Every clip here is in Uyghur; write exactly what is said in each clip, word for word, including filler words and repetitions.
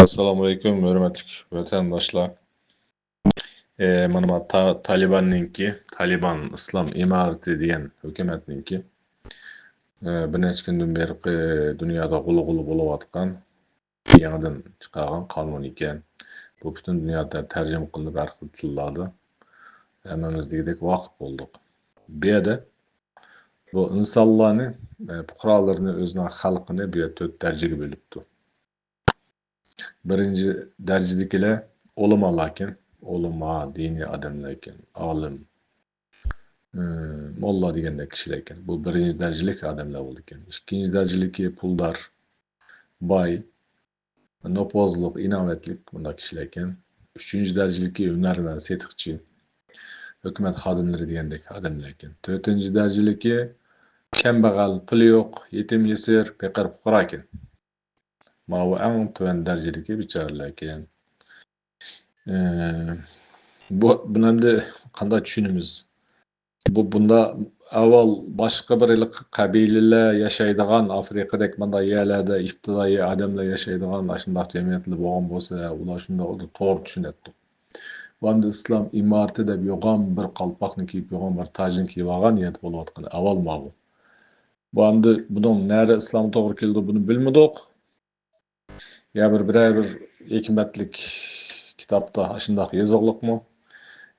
ئەسسالامۇئەلەيكۇم، ھۆرمەتلىك ۋەتەنداشلار. ئى، مانا، مانا تا-، تالىباننىڭكى، تالىبان ئىسلام ئىمارىتى دېگەن ھۆكۈمەتنىڭكى، ئى، بىر نەچچە كۈندىن بېرى دۇنيادا غۇلغۇلا بولۇۋاتقان، يېڭىدىن چىقارغان قانۇن ئىكەن. بۇ پۈتۈن دۇنيادا تەرجىمە قىلىنىپ، ھەر خىل تىللاردا ھەممىمىز دېگۈدەك ۋاقىپ بولدۇق. بۇ يەردە بۇ ئىنسانلارنى، ئى، پۇقرالىرىنى، ئۆزىنىڭ خەلقىنى بۇ يەردە تۆت دەرىجىگە بۆلۈپتۇ. بىرىنچى دەرىجىدىكىلەر ئۆلىمالاركەن، ئۆلىما، دىنىي ئادەملەركەن، ئالىم، ئى، موللا دېگەندەك كىشىلەركەن. بۇ بىرىنچى دەرىجىلىك ئادەملەر بولىدىكەن. ئىككىنچى دەرىجىلىكى پۇلدار، باي، نوپۇزلۇق، ئىناۋەتلىك بۇنداق كىشىلەركەن. ئۈچىنچى دەرىجىلىكى ھۈنەرۋەن، سېتىقچى، ھۆكۈمەت خادىملىرى دېگەندەك ئادەملەركەن. تۆتىنچى دەرىجىلىكى كەمبەغەل، پۇلى يوق، يېتىم يېسىر، پېقىر پۇقراكەن. ماۋۇ ئەڭ تۆۋەن دەرىجىدىكى بىچارىلەركەن. ئى، بۇ، بۇنى ئەمدى قانداق چۈشىنىمىز؟ بۇ، بۇندا ئاۋۋال باشقا بىر ھېلىقى قەبىلىلەر ياشايدىغان، ئافرىقىدەك مۇنداق يەرلەردە ئىپتىدائىي ئادەملەر ياشايدىغان ئاشۇنداق جەمئىيەتلەر بولغان بولسا، ئۇلار شۇنداق توغرا چۈشىنەتتۇق. بۇ ئەمدى ئىسلام ئىمارىتى دەپ يوغان بىر قالپاقنى كىيىپ، يوغان بىر تاجنى كىيىپ ئالغان يەردە بولۇۋاتقان ئەھۋال ماۋۇ. بۇ ئەمدى بۇنىڭ نەرە ئىسلامغا توغرا كېلىدۇ، بۇنى بىلمىدۇق. يا بىر، بىرەر بىر ھېكمەتلىك كىتابتا ئاشۇنداق يېزىقلىقمۇ؟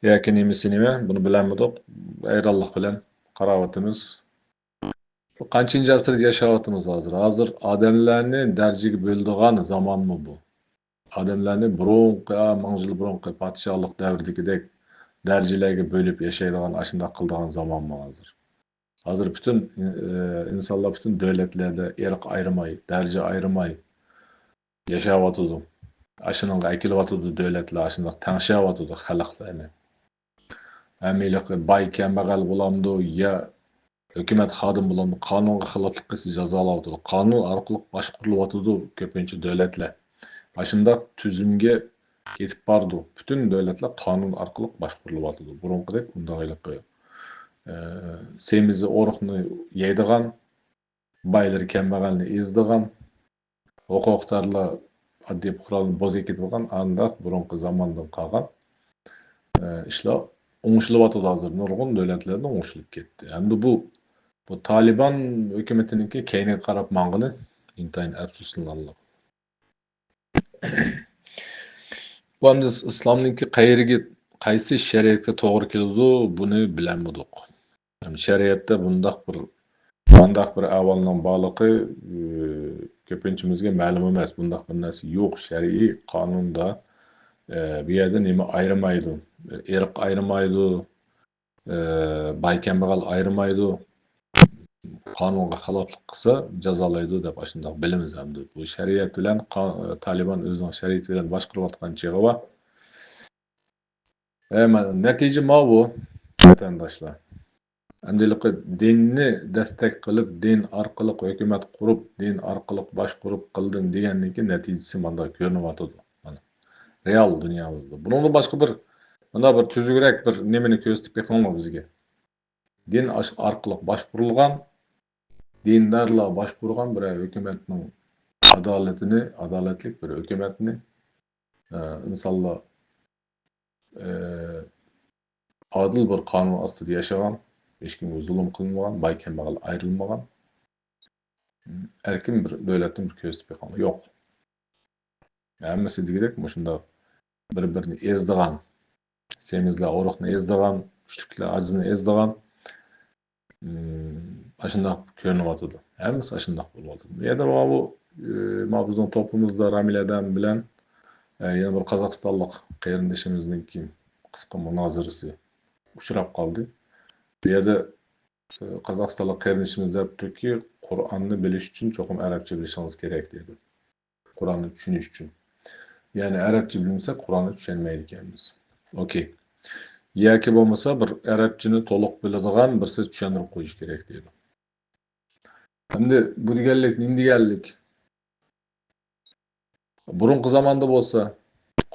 ياكى نېمىسى نېمە؟ بۇنى بىلەلمىدۇق. ھەيرانلىق بىلەن قاراۋاتىمىز. بۇ قانچىنچى ئەسىردە ياشاۋاتىمىز ھازىر؟ ھازىر ئادەملەرنى دەرىجىگە بۆلىدىغان زامانمۇ بۇ؟ ئادەملەرنى بۇرۇنقى، مىڭ يىل بۇرۇنقى پادىشاھلىق دەۋرىدىكىدەك دەرىجىلەرگە بۆلۈپ ياشايدىغان، ئاشۇنداق قىلىدىغان زامانمۇ ھازىر؟ ھازىر پۈتۈن، ئى، ئىنسانلار پۈتۈن دۆلەتلەردە ئىرق ئايرىماي، دەرىجە ئايرىماي ياشاۋاتىدۇ. ئاشۇنىڭغا ئەكېلىۋاتىدۇ دۆلەتلەر، ئاشۇنداق تەڭشەۋاتىدۇ خەلقلەرنى. ھەممىلىقى باي كەمبەغەل بولامدۇ، يا ھۆكۈمەت خادىم بولامدۇ، قانۇنغا خىلاپلىق قىلسا جازالاۋاتىدۇ. قانۇن ئارقىلىق باشقۇرۇلۇۋاتىدۇ كۆپىنچە دۆلەتلەر. ئاشۇنداق تۈزۈمگە يېتىپ بارىدۇ. پۈتۈن دۆلەتلەر قانۇن ئارقىلىق باشقۇرۇلۇۋاتىدۇ. بۇرۇنقىدەك ئۇنداق ھېلىقى، ئە، سېمىزى ئورۇقنى يەيدىغان، بايلىرى كەمبەغەلنى ئېزىدىغان، ھوقۇقدارلار ئاددىي پۇقرالارنى بوزەك ئېتىدىغان ئانداق بۇرۇنقى زاماندىن قالغان، ئە، ئىشلار ئوڭشىلىۋاتىدۇ ھازىر. نۇرغۇن دۆلەتلەردە ئوڭشىلىپ كەتتى. ئەمدى بۇ، بۇ تالىبان ھۆكۈمىتىنىڭكى كەينىگە قاراپ ماڭغىنى ئىنتايىن ئەپسۇسلىنارلىق. بۇ ئەمدى ئىسلامنىڭكى قەيەرگە، قايسى شەرىئەتكە توغرا كېلىدۇ، بۇنى بىلەلمىدۇق. ھەم شەرىئەتتە بۇنداق بىر، مۇنداق بىر ئەھۋالنىڭ بارلىقى، ئى، كۆپىنچىمىزگە مەلۇم ئەمەس. بۇنداق بىر نەرسە يوق شەرئىي قانۇندا. ئى، بۇ يەردە نېمە ئايرىمايدۇ؟ ئىرق ئايرىمايدۇ، ئى، باي كەمبەغەل ئايرىمايدۇ. قانۇنغا خىلاپلىق قىلسا جازالايدۇ دەپ ئاشۇنداق بىلىمىز ئەمدى. بۇ شەرىئەت بىلەن قا-، تالىبان ئۆزىنىڭ شەرىئىتى بىلەن باشقۇرۇۋاتقان چېغى بار. ئە، مانا، نەتىجە ماۋۇ، ۋەتەنداشلار. ئەمدى ھېلىقى دىننى دەستەك قىلىپ، دىن ئارقىلىق ھۆكۈمەت قۇرۇپ، دىن ئارقىلىق باشقۇرۇپ قىلدىم دېگەندىن كېيىن نەتىجىسى ماندا كۆرۈنۈۋاتىدۇ. مانا، رېئال دۇنيامىزدا. بۇنىڭدىن باشقا بىر، مانا بىر تۈزۈكرەك بىر نېمىنى كۆرسىتىپ بېقىڭلار بىزگە. دىن ئاش-، ئارقىلىق باشقۇرۇلغان، دىندارلار باشقۇرغان بىر ھۆكۈمەتنىڭ ئادالىتىنى، ئادالەتلىك بىر ھۆكۈمەتنى، ئە، ئىنسانلار، ئە، ئادىل بىر قانۇن ئاستىدا ياشىغان، ھېچكىمگە زۇلۇم قىلمىغان، باي كەمبەغەل ئايرىلمىغان، ئەركىن بىر دۆلەتنى بىر كۆرسىتىپ بېقىڭلار. يوق. ھەممىسى دېگۈدەك مۇشۇنداق بىر-بىرىنى ئېزىدىغان، سېمىزلار ئورۇقنى ئېزىدىغان، كۈچلۈكلەر ئاجىزنى ئېزىدىغان، ئىم، ئاشۇنداق كۆرۈنۈۋاتىدۇ. ھەممىسى ئاشۇنداق بولۇۋاتىدۇ. بۇ يەردە ماۋۇ، ئە، ماۋۇ بىزنىڭ توپىمىزدا رامىل ئادەم بىلەن، ئە، يەنە بىر قازاقىستانلىق قېرىندىشىمىزنىڭكى قىسقا مۇنازىرىسى ئۇچراپ قالدى. بۇ يەردە، ئە، قازاقىستانلىق قېرىندىشىمىز دەپتۇكى، قۇرئاننى بىلىش ئۈچۈن چوقۇم ئەرەبچە بىلىشىڭىز كېرەك دېدى. قۇرئاننى چۈشىنىش ئۈچۈن. يەنى ئەرەبچە بىلمىسەك، قۇرئاننى چۈشەنمەيدىكەنمىز. ئوكەي. ياكى بولمىسا بىر ئەرەبچىنى تولۇق بىلىدىغان بىرسى چۈشەندۈرۈپ قويۇشى كېرەك دەيدۇ. ئەمدى بۇ دېگەنلىك نېمە دېگەنلىك؟ بۇرۇنقى زاماندا بولسا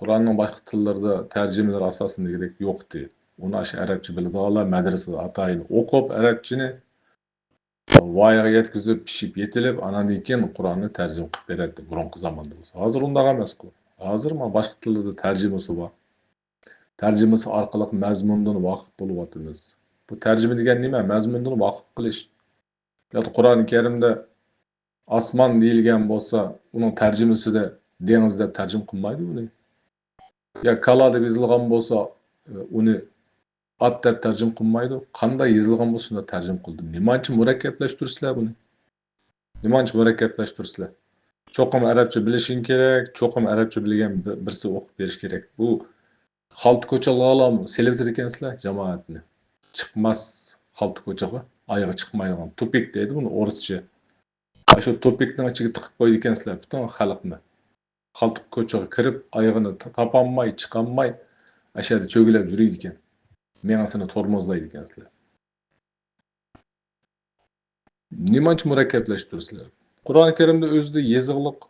قۇرئاننىڭ باشقا تىللىرىدا تەرجىمىلىرى ئاساسىندىكىدەك يوق ئىدى. ئۇنى ئاشۇ ئەرەبچە بىلىدىغانلار مەدرىسىدە ئاتايىن ئوقۇپ ئەرەبچىنى، ۋايىغا يەتكۈزۈپ، پىشىپ يېتىلىپ، ئاناندىن كېيىن قۇرئاننى تەرجىمە قىلىپ بېرەتتى بۇرۇنقى زاماندا بولسا. ھازىر ئۇنداق ئەمەسقۇ. ھازىر مانا باشقا تىللاردا تەرجىمىسى بار. تەرجىمىسى ئارقىلىق مەزمۇندىن ۋاقىپ بولۇۋاتىمىز. بۇ تەرجىمە دېگەن نېمە؟ مەزمۇندىن ۋاقىپ قىلىش. يادا قۇرئان كەرىمدە ئاسمان دېيىلگەن بولسا، ئۇنىڭ تەرجىمىسىدە دېڭىز دەپ تەرجىمە قىلمايدۇ ئۇنى. يا كالا دەپ يېزىلغان بولسا، ئۇنى ئات دەپ تەرجىمە قىلمايدۇ. قانداق يېزىلغان بولسا، شۇنداق تەرجىمە قىلىدۇ. نېمانچە مۇرەككەپلەشتۈرىسىلەر بۇنى؟ نېمانچە مۇرەككەپلەشتۈرىسىلەر؟ چوقۇم ئەرەبچە بىلىشىڭ كېرەك، چوقۇم ئەرەبچە بىلگەن بىر-، بىرسى ئوقۇپ بېرىش كېرەك. بۇ خالتا كوچىلارغىلا سېلىۋېتىدىكەنسىلەر جامائەتنى. چىقماس خالتا كوچىغا، ئايىغى چىقمايدىغان. تۇپىك دەيدۇ بۇنى ئورۇسچە. شۇ تۇپىكنىڭ ئىچىگە تىقىپ قويىدىكەنسىلەر پۈتۈن خەلقنى. خالتا كوچىغا كىرىپ، ئايىغىنى تا-، تاپالماي، چىقالماي، ئەشەدە چۆگىلەپ يۈرىدىكەن. مېڭىسىنى تورمۇزلايدىكەنسىلەر. نېمانچە مۇرەككەپلەشتۈرىسىلەر؟ قۇرئان كەرىمدە ئۆزىدە يېزىقلىق.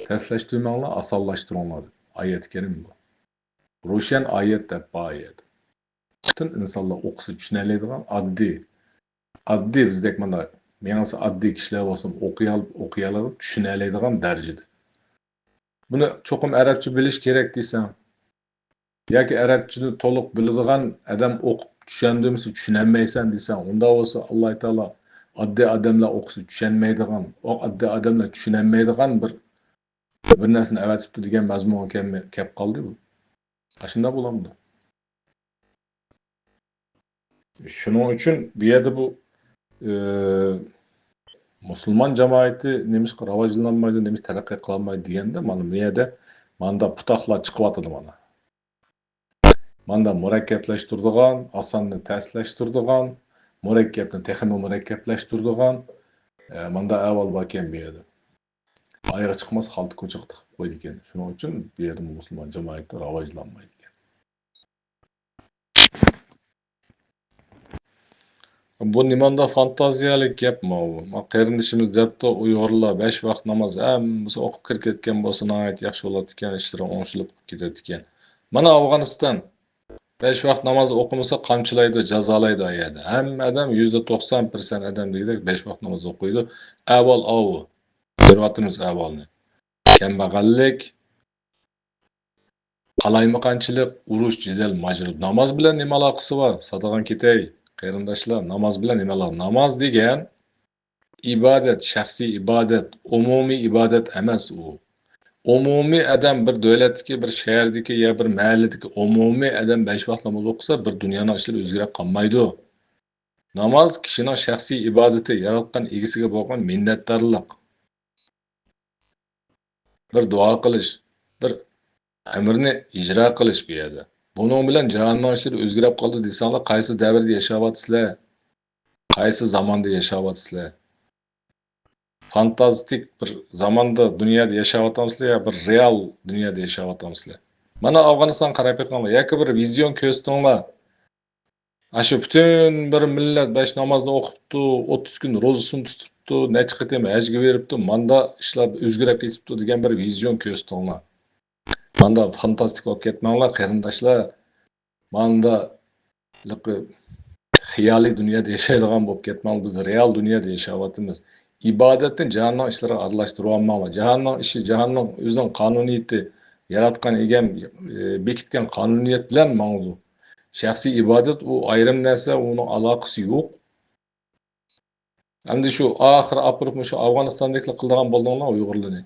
تەسلەشتۈرمەڭلار، ئاسانلاشتۇرۇڭلار دەپ ئايەت كەرىم بۇ. روشەن ئايەت دەپ بار ئايەت. پۈتۈن ئىنسانلار ئوقۇسا چۈشىنەلەيدىغان ئاددىي، ئاددىي بىزدەك مانا مېڭىسى ئاددىي كىشىلەر بولسۇن ئوقۇيال-، ئوقۇيالاپ چۈشىنەلەيدىغان دەرىجىدە. بۇنى چوقۇم ئەرەبچە بىلىش كېرەك دېسەڭ، ياكى ئەرەبچىنى تولۇق بىلىدىغان ئادەم ئوقۇپ چۈشەندۈرمىسە چۈشىنەلمەيسەن دېسەڭ، ئۇنداق بولسا ئاللاھ تائالا ئاددىي ئادەملەر ئوقۇسا چۈشەنمەيدىغان، ئۇ ئاددىي ئادەملەر چۈشىنەلمەيدىغان بىر، بىر نەرسىنى ئەۋەتىپتۇ دېگەن مەزمۇنغا كەلمە-، كەپ قالدى بۇ. ئاشۇنداق بولامدۇ؟ شۇنىڭ ئۈچۈن بۇ يەردە بۇ، ئى، مۇسۇلمان جامائىتى نېمىشقا راۋاجلىنالمايدۇ، نېمىشقا تەرەققىي قىلالمايدۇ دېگەندە، مانا بۇ يەردە ماندا پۇتاقلار چىقىۋاتىدۇ مانا. ماندا مۇرەككەپلەشتۈرىدىغان، ئاساننى تەسلەشتۈرىدىغان، مۇرەككەپنى تېخىمۇ مۇرەككەپلەشتۈرىدىغان، ئە، ماندا ئەھۋال باركەن بۇ يەردە. ئايىغى چىقماس خالتا كوچىغا تىقىپ قويىدىكەن. شۇنىڭ ئۈچۈن بۇ يەردە مۇسۇلمان جامائىتى راۋاجلانمايدىكەن. بۇ نېمانداق فانتازىيەلىك گەپ ماۋۇ؟ ما قېرىندىشىمىز دەپتۇ، ئۇيغۇرلار بەش ۋاق ناماز ھەممىسى ئوقۇپ كىرىپ كەتكەن بولسا ناھايىتى ياخشى بولاتتىكەن، ئىشلىرى ئوڭشىلىپ كېتەتتىكەن. مانا ئافغانىستان بەش ۋاق ناماز ئوقۇمىسا قامچىلايدۇ، جازالايدۇ ئۇ يەردە. ھەممە ئادەم يۈزدە توقسان پىرسەنت ئادەم دېگۈدەك بەش ۋاق ناماز ئوقۇيدۇ. ئەھۋال ئاۋۇ. كۆرۈۋاتىمىز ئەھۋالنى. كەمبەغەللىك، قالايمىقانچىلىق، ئۇرۇش، جېدەل، ماجىرا. ناماز بىلەن نېمە ئالاقىسى بار؟ سادىغان كېتەي، قېرىنداشلار، ناماز بىلەن نېمە ئالاقە؟ ناماز دېگەن ئىبادەت، شەخسىي ئىبادەت، ئومۇمىي ئىبادەت ئەمەس ئۇ. ئومۇمىي ئادەم بىر دۆلەتتىكى، بىر شەھەردىكى يا بىر مەھەللىدىكى ئومۇمىي ئادەم بەش ۋاق ناماز ئوقۇسا، بىر دۇنيانىڭ ئىشلىرى ئۆزگىرەپ قالمايدۇ. ناماز كىشىنىڭ شەخسىي ئىبادىتى، ياراتقان ئىگىسىگە بولغان مىننەتدارلىق. بىر دۇئا قىلىش، بىر ئەمرنى ئىجرا قىلىش بۇ يەردە. بۇنىڭ بىلەن جاھاننىڭ ئىشلىرى ئۆزگىرىپ قالدى دېسەڭلار، قايسى دەۋردە ياشاۋاتىسىلەر؟ قايسى زاماندا ياشاۋاتىسىلەر؟ فانتاستىك بىر زاماندا، دۇنيادا ياشاۋاتامسىلەر يا بىر رېئال دۇنيادا ياشاۋاتامسىلەر؟ مانا ئافغانىستانغا قاراپ بېقىڭلار، ياكى بىر ۋىزيون كۆرسىتىڭلار. ئاشۇ پۈتۈن بىر مىللەت بەش نامازنى ئوقۇپتۇ، ئوتتۇز كۈن روزىسىنى تۇتۇپتۇ، نەچچە قېتىم ھەجگە بېرىپتۇ، ماندا ئىشلار ئۆزگىرىپ كېتىپتۇ دېگەن بىر ۋىزيون كۆرسىتىڭلار. ماندا فانتاستىكا بولۇپ كەتمەڭلار، قېرىنداشلار. ماندا خىيالىي دۇنيادا ياشايدىغان بولۇپ كەتمەڭلار، بىز رېئال دۇنيادا ياشاۋاتىمىز. ئىبادەتنى جاھاننىڭ ئىشلىرىغا ئارىلاشتۇرۇۋالماڭلار. جاھاننىڭ ئىشى، جاھاننىڭ ئۆزىنىڭ قانۇنىيىتى، ياراتقان ئىگەم، ئى، بېكىتكەن قانۇنىيەت بىلەن ماڭىدۇ. شەخسىي ئىبادەت ئۇ ئايرىم نەرسە، ئۇنىڭ ئالاقىسى يوق. ئەمدى شۇ ئاخىرى ئاپىرىپ مۇشۇ ئافغانىستاندىكىلەر قىلىدىغان بولدۇڭلار ئۇيغۇرلىرىنى.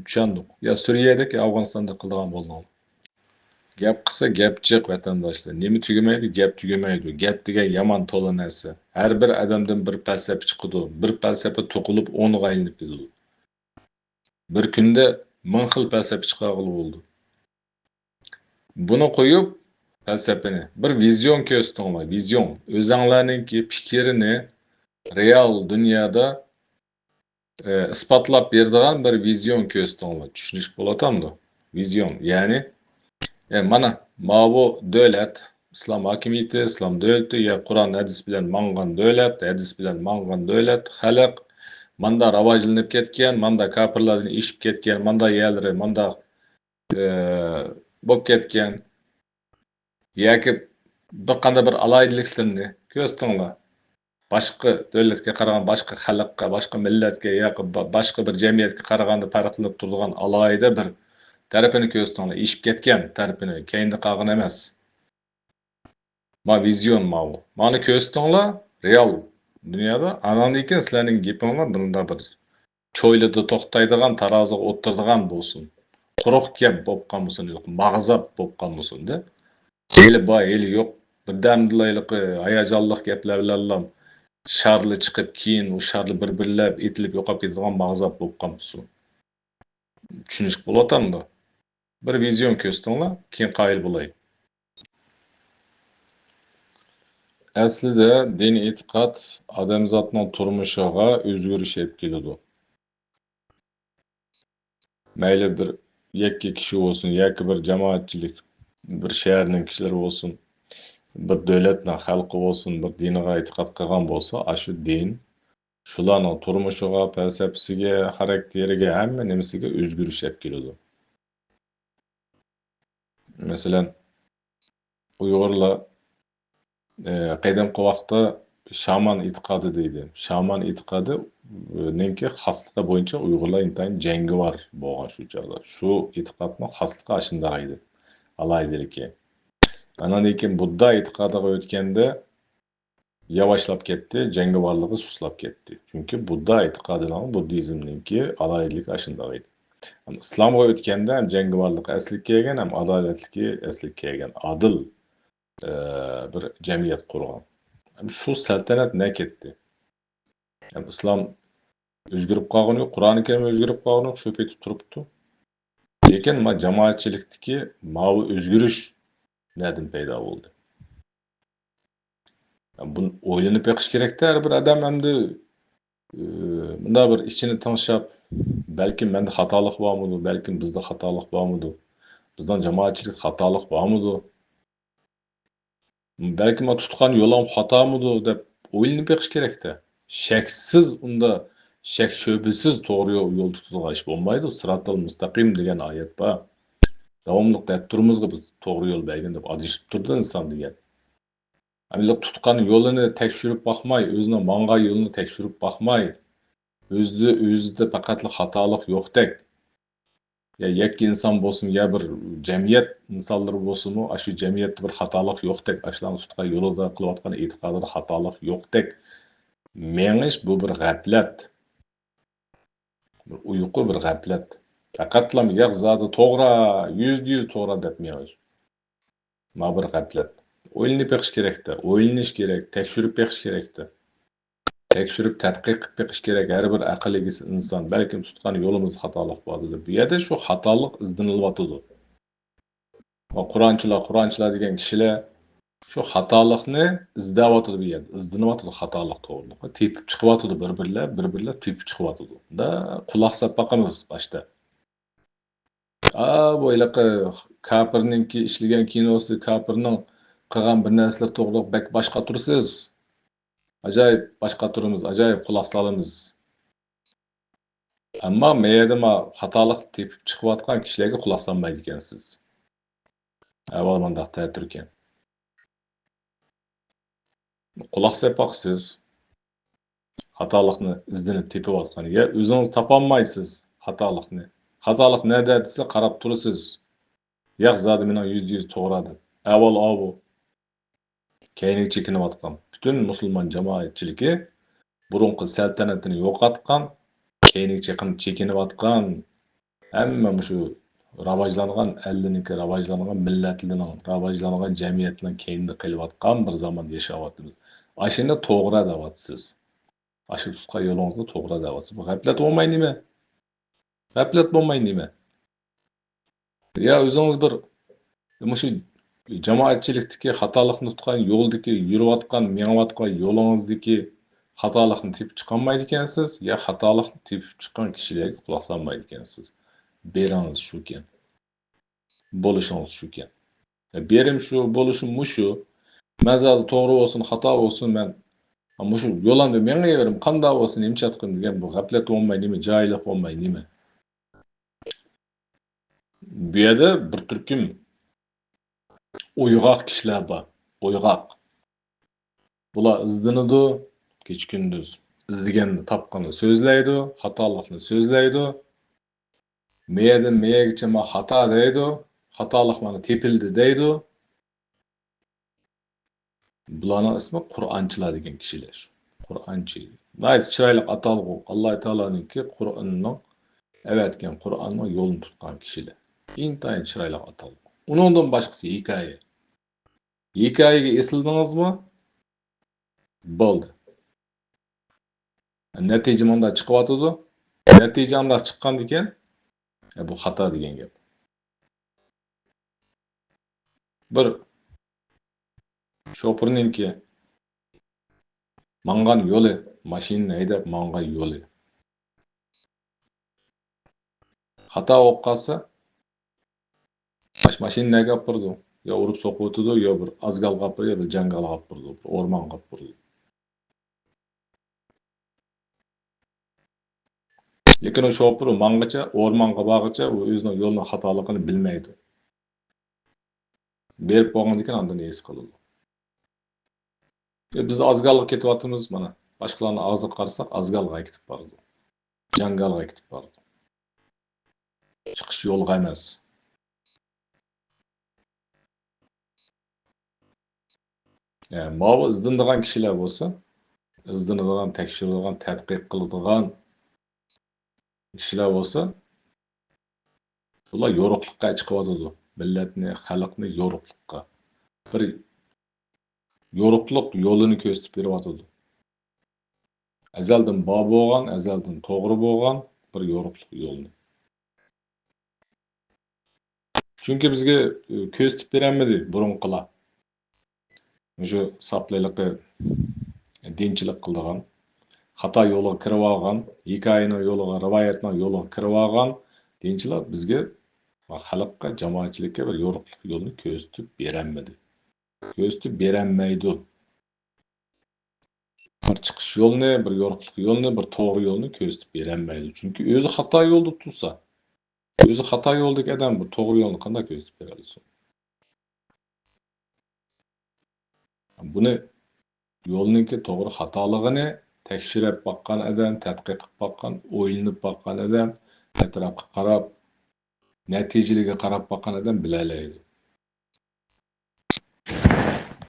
چۈشەندۇق. يا سۈرىيەدىكى ئافغانىستاندا قىلىدىغان بولدۇڭلار. گەپ قىلسا گەپ جىق، ۋەتەنداشلار. نېمە تۈگىمەيدۇ؟ گەپ تۈگىمەيدۇ. گەپ دېگەن يامان تولا نەرسە. ھەر بىر ئادەمدىن بىر پەلسەپە چىقىدۇ. بىر پەلسەپە توقۇلۇپ ئونغا ئايلىنىپ كېتىدۇ. بىر كۈندە مىڭ خىل پەلسەپە چىقارغىلى بولىدۇ. بۇنى قويۇپ، پەلسەپىنى، بىر ۋىزيون كۆرسىتىڭلار، ۋىزيون. ئۆزەڭلارنىڭكى پىكرىنى، رېئال دۇنيادا، ئى، ئىسپاتلاپ بېرىدىغان بىر ۋىزيون كۆرسىتىڭلار. چۈشىنىشلىك بولۇۋاتامدۇ؟ ۋىزيون، يەنى، ئى، مانا، ماۋۇ دۆلەت، ئىسلام ھاكىمىيىتى، ئىسلام دۆلىتى، يا قۇرئان، ھەدىس بىلەن ماڭغان دۆلەت، ھەدىس بىلەن ماڭغان دۆلەت، خەلق ماندا راۋاجلىنىپ كەتكەن، ماندا كاپىرلاردىن ئېشىپ كەتكەن، ماندا يەرلىرى، ماندا ئى، بولۇپ كەتكەن ياكى بىر قانداق بىر ئالاھىدىلىكلىرىنى كۆرسىتىڭلار. باشقا دۆلەتكە قارىغان، باشقا خەلققە، باشقا مىللەتكە ياكى با-، باشقا بىر جەمئىيەتكە قارىغاندا پەرقلىنىپ تۇرىدىغان ئالاھىدە بىر تەرىپىنى كۆرسىتىڭلار. ئېشىپ كەتكەن تەرىپىنى، كەينىدە قالغان ئەمەس. ما ۋىزىيون ماۋۇ. مانا كۆرسىتىڭلار، رېئال دۇنيادا. ئاناندىن كېيىن سىلەرنىڭ گېپىڭلار بۇندا بىر چويلىدا توختايدىغان، تارازىغا ئولتۇرىدىغان بولسۇن. قۇرۇق گەپ بولۇپ قالمىسۇن، يوق، ماغزاپ بولۇپ قالمىسۇن دە. ھېلى بار، ھېلى يوق. بىردەمدىلا ھېلىقى ھاياجانلىق گەپلەر بىلەنلا شارلا چىقىپ، كېيىن ئۇ شارلا بىر-بىرلەپ ئېتىلىپ يوقاپ كېتىدىغان ماغزاپ بولۇپ قالمىسۇن. چۈشىنىشلىك بولۇۋاتامدۇ؟ بىر ۋىزىيون كۆرسىتىڭلار، كېيىن قايىل بولاي. ئەسلىدە دىن ئېتىقاد ئادەمزاتنىڭ تۇرمۇشىغا ئۆزگىرىش ئېلىپ كېلىدۇ. مەيلى بىر يەككە كىشى بولسۇن ياكى بىر جامائەتچىلىك، بىر شەھەرنىڭ كىشىلىرى بولسۇن، بىر دۆلەتنىڭ خەلقى بولسۇن، بىر دىنغا ئېتىقاد قىلغان بولسا، ئاشۇ دىن شۇلارنىڭ تۇرمۇشىغا، پەلسەپىسىگە، خاراكتېرىگە، ھەممە نېمىسىگە ئۆزگىرىش ئەپ كېلىدۇ. مەسىلەن، ئۇيغۇرلار، ئە، قەدىمكى ۋاقىتتا شامان ئېتىقادى دەيدۇ. شامان ئېتىقادى، ئە، نىڭكى خاسلىقى بويىچە ئۇيغۇرلار ئىنتايىن جەڭگىۋار بولغان شۇ چاغدا. شۇ ئېتىقادنىڭ خاسلىقى ئاشۇنداق ئىدى، ئالاھىدىلىكى. ئانان كېيىن بۇددا ئېتىقادىغا ئۆتكەندە، ياۋاشلاپ كەتتى، جەڭگىۋارلىقى سۇسلاپ كەتتى. چۈنكى بۇددا ئېتىقادىنىڭ، بۇددىزمنىڭكى ئالاھىدىلىكى ئاشۇنداق ئىدى. ئەمما ئىسلامغا ئۆتكەندە ھەم جەڭگىۋارلىقى ئەسلىگە كەلگەن، ھەم ئادالەتلىكى ئەسلىگە كەلگەن، ئادىل، ئە، بىر جەمئىيەت قۇرغان. ھەم شۇ سەلتەنەت نە كەتتى؟ ھەم ئىسلام ئۆزگىرىپ قالغىنى يوق، قۇرئانى كەرىم ئۆزگىرىپ قالغىنى يوق، شۇ پېتى تۇرۇپتۇ. لېكىن ما جامائەتچىلىكتىكى ماۋۇ ئۆزگىرىش نەدىن پەيدا بولدى؟ بۇنى ئويلىنىپ بېقىش كېرەكتە ھەر بىر ئادەم ئەمدى، ئى، مۇنداق بىر ئىچىنى تىڭشاپ، بەلكىم مەندە خاتالىق بارمىدۇ، بەلكىم بىزدە خاتالىق بارمىدۇ، بىزنىڭ جامائەتچىلىكتە خاتالىق بارمىدۇ؟ بەلكىم تۇتقان يولۇم خاتامىدۇ دەپ ئويلىنىپ بېقىش كېرەكتە. شەكسىز ئۇندا، شەك شۈبھىسىز توغرا يول، يول تۇتىدىغان ئىش بولمايدۇ. سىراتىل مۇستەقىم دېگەن ئايەت بار. داۋاملىق دەپ تۇرىمىزغۇ بىز، توغرا يول بەرگىن دەپ ئادىشىپ تۇرىدۇ ئىنسان دېگەن. ئەمدى تۇتقان يولىنى تەكشۈرۈپ باقماي، ئۆزىنىڭ ماڭغان يولىنى تەكشۈرۈپ باقماي، ئۆزىدە، ئۆزىدە پەقەتلا خاتالىق يوقتەك. يا يەككە ئىنسان بولسۇن، يا بىر جەمئىيەت ئىنسانلىرى بولسىمۇ، ئاشۇ جەمئىيەتتە بىر خاتالىق يوقتەك، ئاشۇلارنىڭ تۇتقان يولىدا، قىلىۋاتقان ئېتىقادىدا خاتالىق يوقتەك مېڭىش، بۇ بىر غەپلەت. بىر ئۇيقۇ، بىر غەپلەت. پەقەتلا ياق زادى توغرا، يۈزدە يۈز توغرا دەپ مېڭىش. ما بىر غەپلەت. ئويلىنىپ بېقىش كېرەكتە، ئويلىنىش كېرەك، تەكشۈرۈپ بېقىش كېرەكتە. تەكشۈرۈپ، تەتقىق قىلىپ بېقىش كېرەك ھەر بىر ئەقىل ئىگىسى ئىنسان. بەلكىم تۇتقان يولىمىز خاتالىق باردۇ دەپ. بۇ يەردە شۇ خاتالىق ئىزدىنىلىۋاتىدۇ. ۋە قۇرئانچىلار، قۇرئانچىلار دېگەن كىشىلەر شۇ خاتالىقنى ئىزدەۋاتىدۇ بۇ يەردە. ئىزدىنىۋاتىدۇ خاتالىق توغرىلىق. تېپىپ چىقىۋاتىدۇ بىر-بىرلەپ، بىر-بىرلەپ تېپىپ چىقىۋاتىدۇ. دا قۇلاق سەپ باقىمىز باشتا. ئا، بۇ ھېلىقى كاپىرنىڭكى ئىشلىگەن كىنوسى، كاپىرنىڭ قىلغان بىر نەرسىلىرى توغرىلىق بەك باش قاتۇرىسىز. ئاجايىپ باش قاتۇرىمىز، ئاجايىپ قۇلاق سالىمىز. ئەمما مەيەردە ما خاتالىق تېپىپ چىقىۋاتقان كىشىلەرگە قۇلاق سالمايدىكەنسىز. ئەھۋال مۇنداق تەتۈركەن. قۇلاق سېلىپ باقىسىز. خاتالىقنى ئىزدىنىپ تېپىۋاتقان. يا ئۆزىڭىز تاپالمايسىز خاتالىقنى. خاتالىق نەدە دېسە قاراپ تۇرىسىز. ياق زادى مېنىڭ يۈزدە يۈز توغرا دەپ. ئەھۋال ئاۋۇ. كەينىگە چېكىنىۋاتقان پۈتۈن مۇسۇلمان جامائەتچىلىكى بۇرۇنقى سەلتەنىتىنى يوقاتقان، كەينىگە چېقىن-، چېكىنىۋاتقان، ھەممە مۇشۇ راۋاجلانغان ئەللىنىڭكى، راۋاجلانغان مىللەتلىرىنىڭ، راۋاجلانغان جەمئىيەتنىڭ كەينىدە قېلىۋاتقان بىر زاماندا ياشاۋاتىمىز. ئاشۇنى توغرا دەۋاتىسىز. ئاشۇ تۇتقان يولىڭىزنى توغرا دەۋاتىسىز. بۇ غەپلەت بولماي نېمە؟ غەپلەت بولماي نېمە؟ يا ئۆزىڭىز بىر مۇشۇ جامائەتچىلىكتىكى خاتالىقنى تۇتقان يولدىكى، يۈرۈۋاتقان، مېڭىۋاتقان يولىڭىزدىكى خاتالىقنى تېپىپ چىقالمايدىكەنسىز، يا خاتالىقنى تېپىپ چىققان كىشىلەرگە قۇلاق سالمايدىكەنسىز. بېرىڭىز شۇكەن. بولۇشىڭىز شۇكەن. يا بېرىم شۇ، بولۇشۇم مۇشۇ. مەن زادى توغرا بولسۇن، خاتا بولسۇن، مەن مۇشۇ يولامدا مېڭىۋېرىم، قانداق بولسۇن، نېمە چاتقىن دېگەن بۇ غەپلەت بولماي نېمە، جاھىللىق بولماي نېمە؟ بۇ يەردە بىر تۈركۈم ئويغاق كىشىلەر بار. ئويغاق. بۇلار ئىزدىنىدۇ، كېچە-كۈندۈز ئىزدىگەننى، تاپقىنىنى سۆزلەيدۇ، خاتالىقنى سۆزلەيدۇ. مېيەدىن مېيەگىچە ما خاتا دەيدۇ، خاتالىق مانا تېپىلدى دەيدۇ. بۇلارنىڭ ئىسمى قۇرئانچىلار دېگەن كىشىلەر. قۇرئانچى. ناھايىتى چىرايلىق ئاتالغۇ. ئاللا تائالانىڭكى قۇرئاننىڭ ئەۋەتكەن قۇرئاننىڭ يولىنى تۇتقان كىشىلەر. ئىنتايىن چىرايلىق ئاتالغۇ. ئۇنىڭدىن باشقىسى ھېكايە. ھېكايىگە ئېسىلدىڭىزمۇ؟ بولدى. نەتىجە مۇنداق چىقىۋاتىدۇ. نەتىجە ئانداق چىققاندىكىن، ئە، بۇ خاتا دېگەن گەپ. بىر شوپۇرنىڭكى ماڭغان يولى، ماشىنىنى ھەيدەپ ماڭغان يولى. خاتا بولۇپ قالسا، باش ماشىنا نەگە ئاپىرىدۇ؟ يا ئۇرۇپ سوقۇۋېتىدۇ، يا بىر ئازگالغا ئاپىرىدۇ، يا بىر جاڭگالغا ئاپىرىدۇ، بىر ئورمانغا ئاپىرىدۇ. لېكىن ئۇ شوپۇر ماڭغىچە، ئورمانغا بارغىچە ئۇ ئۆزىنىڭ يولىنىڭ خاتالىقىنى بىلمەيدۇ. بېرىپ بولغاندىن كېيىن ئاندىن ھېس قىلىدۇ. ئە، بىز ئازگالغا كېتىۋاتىمىز، مانا، باشقىلارنىڭ ئاغزىغا قارىساق، ئازگالغا كېتىپ بارىدۇ. جاڭگالغا كېتىپ بارىدۇ. چىقىش يولغا ئەمەس. ئە، ماۋۇ ئىزدىنىدىغان كىشىلەر بولسا، ئىزدىنىدىغان، تەكشۈرىدىغان، تەتقىق قىلىدىغان كىشىلەر بولسا، بۇلار يورۇقلۇققا چىقىۋاتىدۇ. مىللەتنى، خەلقنى يورۇقلۇققا، بىر يورۇقلۇق يولىنى كۆرسىتىپ بېرىۋاتىدۇ. ئەزەلدىن بار بولغان، ئەزەلدىن توغرا بولغان بىر يورۇقلۇق يولىنى. چۈنكى بىزگە، ئى، كۆرسىتىپ بېرەلمىدى بۇرۇنقىلار. مۇشۇ ساپلا ھېلىقى دىنچىلىك قىلىدىغان، خاتا يولغا كىرىۋالغان، ھېكايىنىڭ يولىغا، رىۋايەتنىڭ يولىغا كىرىۋالغان دىنچىلار بىزگە، خەلققە، جامائەتچىلىككە بىر يورۇقلۇق يولنى كۆرسىتىپ بېرەلمىدى. كۆرسىتىپ بېرەلمەيدۇ. بىر چىقىش يولىنى، بىر يورۇقلۇق يولىنى، بىر توغرا يولنى كۆرسىتىپ بېرەلمەيدۇ. چۈنكى ئۆزى خاتا يولدا تۇرسا، ئۆزى خاتا يولدىكى ئادەم بىر توغرا يولنى قانداق كۆرسىتىپ بېرەلىسۇن؟ بۇنى يولنىڭكى توغرا خاتالىقىنى تەكشۈرۈپ باققان ئادەم، تەتقىق قىلىپ باققان، ئويلىنىپ باققان ئادەم، ئەتراپقا قاراپ، نەتىجىلىرىگە قاراپ باققان ئادەم بىلەلەيدۇ.